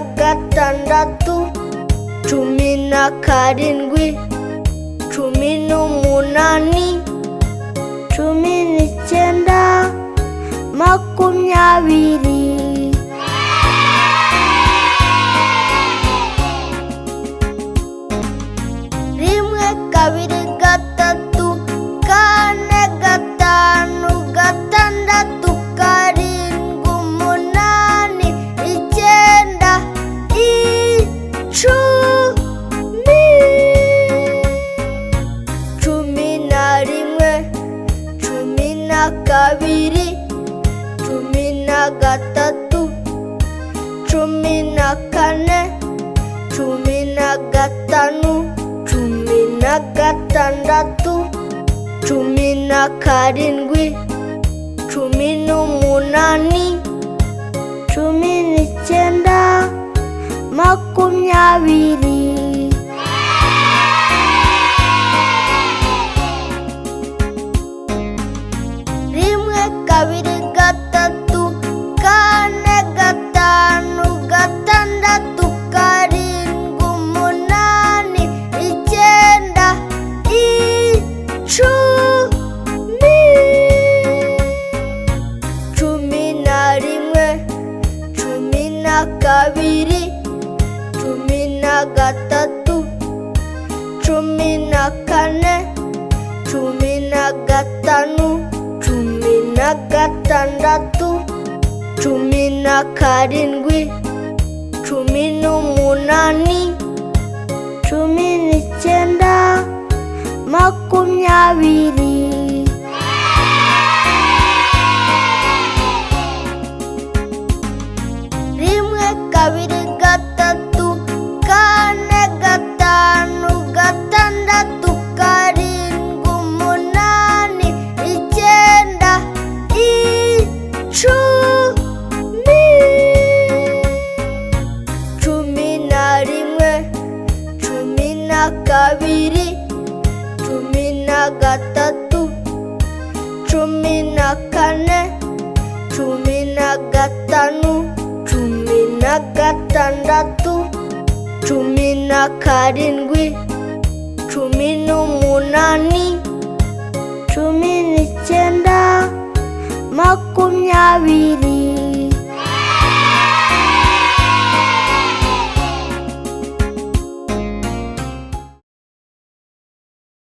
na 6, 17, 18, 19, 20. Rimwe, kabiri, gatatu, kane, gatanu, gatandatu, karindwi, umunani, icyenda, 10. 11, 12, 13, 14, 15, 16, 17, 18, 19, 20. Rimwe, kabiri, gatatu, kane, gatanu, gatandatu, karindwi, umunani, icyenda, 10. 11, 12, 13, 14, 15, 16, 17, 18, 19, 20. Rimwe, kabiri, gatatu, kane, gatanu, gatandatu, karindwi, umunani, icyenda, 10. 11, 12, 13, 14, 15, 16, 17, 18,